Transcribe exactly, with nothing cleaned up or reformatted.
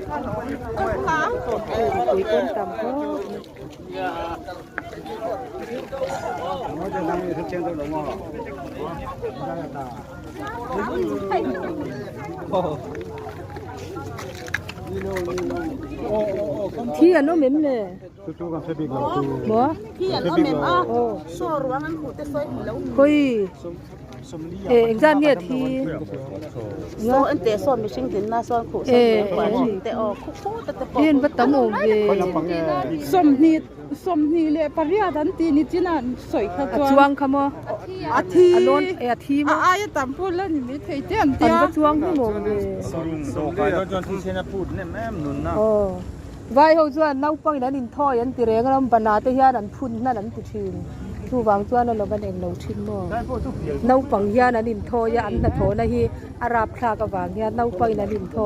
Pui pui tam tam ko. Thi a no mem le. Mo? Thi a no mem a. Oh. So ruang an khu te soi lo. Hoi. Eh, exam nge thi. So ante so machine din na so khu. Eh, so te o khu khu te te po. Hin ba tam o ge. Som ni, som ni le paria dan ti ni china soi kha chuang. Chuang kha mo. A thi. A lon, eh, a thi mo. A, a ya tam pu la ni mi thei te an tia. An ba chuang pu mo ge. Som do kai do jon thi se na put ne mem nun na. Oh. Vai ho chuan naupang in an inthoi an ti reng lam bana te hian an phun hna an ti thin. Chuvang chuan a lo ban eng lo thin mo. Naupang hian an inthoi a an hna thona hi a rap thlak avang hian naupang in an inthoi.